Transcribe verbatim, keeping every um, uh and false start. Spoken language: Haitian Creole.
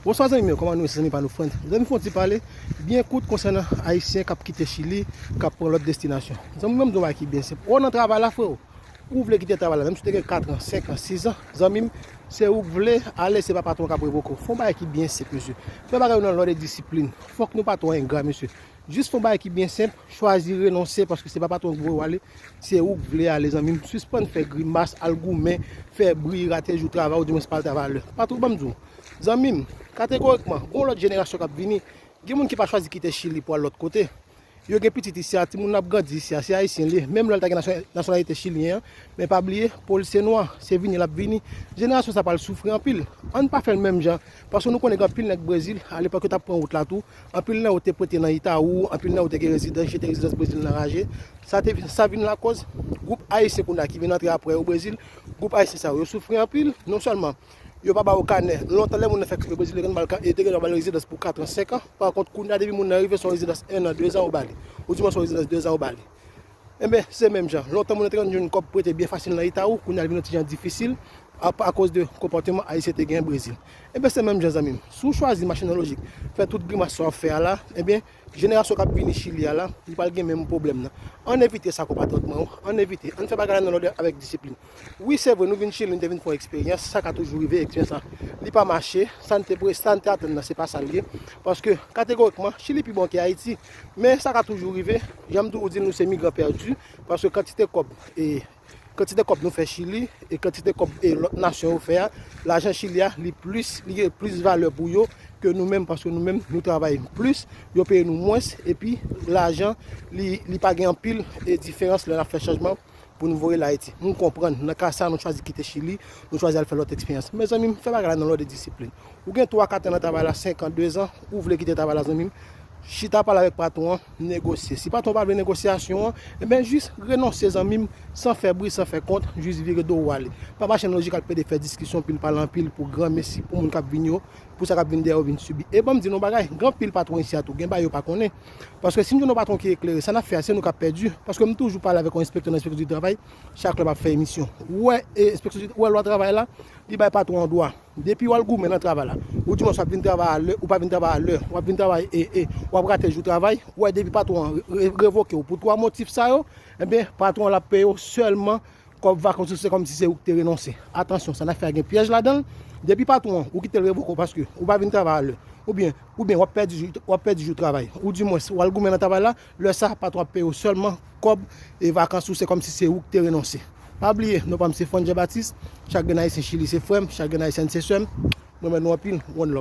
Bonswa zanmi m yo, kòman nou ye, se zanmi pa nou Frantz. Zanmi, fè yon ti pale byen kout konsènan Ayisyen k ap kite Chili, k ap pran lòt destinasyon. Zanmi, ban m di w yon bagay ki byen senp. Ou nan travay la, freo, ou vle kite travay la, menm si w te gen kat an, senk an, sis an, zanmi m, se ou k vle ale, se pa patwon k ap revoke w. Fè yon bagay ki byen senp, mesye. Fè bagay yo nan lòd e disiplin. Fòk nou pa twò engra, mesye. Jis fè yon bagay ki byen senp, chwazi renonse, paske se pa patwon ki voye w ale, se ou k vle ale, zanmi m. Sispann fè grimas, al goumen, fè bri, rate jou travay, oudimwens pa al travay alè. Patwon, ban m di w, zanmi m, kategorikman, gen yon lòt jenerasyon k ap vini. Gen moun ki pa chwazi kite Chili pou al lòt kote. Yo gen pitit isi a, timoun nan ap grandi isi a, se ayisyen li ye. Menm lè l ta gen nasyon-, nasyonalite chilyen an, men pa bliye, po l se nwa, se vini l ap vini. Jenerasyon sa pral soufri anpil. Ann pa fè l menm jan, paske nou konnen gen anpil nèg Brezil, alepòk yo t ap pran wout la tou, anpil nan yo te prete nan Itaú, anpil nan yo te gen rezidans, jete rezidans Brezil nan raje. Sa te vin, sa vin lakòz gwoup ayisyen kounye a ki vin antre apre yo Brezil, gwoup ayisyen sa yo, yo soufri anpil, non sèlman yo pa ba yo kanè. Lontan lè moun nan fèk rive Brezil, yo te gentan ba l ka-, yo te gentan ba l rezidans pou kat an, senk an. Pa kont, kounye a depi moun nan rive, se yon rezidans en an, de zan ou ba li. Oudimwens se yon rezidans de zan ou ba li. Enben, se menm jan. Lontan moun nan te konn jwenn kòb prete byen fasil nan Itaú, kounye a l vin yon ti jan difisil, a, akoz de konpòteman ayisyen te gen Brezil. Enben, se menm jan, zanmi m. Si w chwazi mache nan lojik, fè tout grimas sa w ap fè a la, enben, jenerasyon k ap vini Chili a la, li pral gen menm pwoblèm nan. Ann evite sa, konpatriyòt mwen yo, ann evite. Ann fè bagay la nan lòd avèk disiplin. Wi, se vre, nou vin Chili, nou te vin fè yon eksperyans, sa ka toujou rive, eksperyans la, li pa mache, sa n te pre-, sa n te atann nan, se pa sa l ye. Paske, kategorikman, Chili pi bon ke Ayiti. Men sa ka toujou rive, jan m toujou di nou, se migran pèdi, paske kantite kòb, e, kantite kòb nou fè Chili, e kantite kòb, e, lòt nasyon yo fè a, lajan Chili a, li plis, li gen plis valè pou yo ke nou menm, paske nou menm, nou travay plis, yo peye nou mwens, epi lajan, li, li pa gen anpil, e, diferans lè n ap fè chanjman pou nou voye l Ayiti. M konprann, nan ka sa, nou chwazi kite Chili, nou chwazi al fè lòt eksperyans. Mezanmi, fè bagay la nan lòd e disiplin. Ou gen twa, kat an nan travay la, senk an, de zan, ou vle kite travay la, zanmi m, chita pale avèk patwon an, negosye. Si patwon an pa vle negosyasyon an, enben, jis renonse, zanmi m, san fè bri, san fè kont, jis vire do w ale. Pa mache nan lojik al plede fè diskisyon, pil pale anpil pou granmesi, pou moun k ap vini yo, pou sa k ap vin dèyè yo vin sibi. E ban m di nou yon bagay, gen anpil patwon isi a tou, gen bagay yo pa konnen. Paske si m di nou patwon ki eklere, sa n ap fè a, se nou k ap pèdi. Paske m toujou pale avèk yon enspektè nan enspeksyon di travay, chak lè m ap fè emisyon. Ou wè, e, enspeksyon di, ou wè lwa travay la, li bay patwon an dwa. Depi w al goumen nan travay la, oudimwens w ap vin travay alè, ou pa vin travay alè, w ap vin travay, e, e, w ap rate jou travay, ou wè depi patwon an re-, re-, revoke w pou twa motif sa yo, enben, patwon an l ap peye w sèlman kòb vakans ou, se kòmsi se ou ki te renonse. Atansyon, sa n ap fè a gen pyèj ladan l. Depi patwon an, ou kite l revoke w paske ou pa vin travay alè, oubyen, oubyen w ap pèdi jou, w ap pèdi jou travay, oudimwens w al goumen nan travay la, lè sa, patwon ap peye w sèlman kòb e vakans ou, se kòmsi se ou ki te renonse. Pa bliye, non pa m se Frantz Jean Baptiste, chak grenn ayisyen Chili se frè m, chak grenn ayisyèn se sè m. Mwen renmen nou anpil, one love.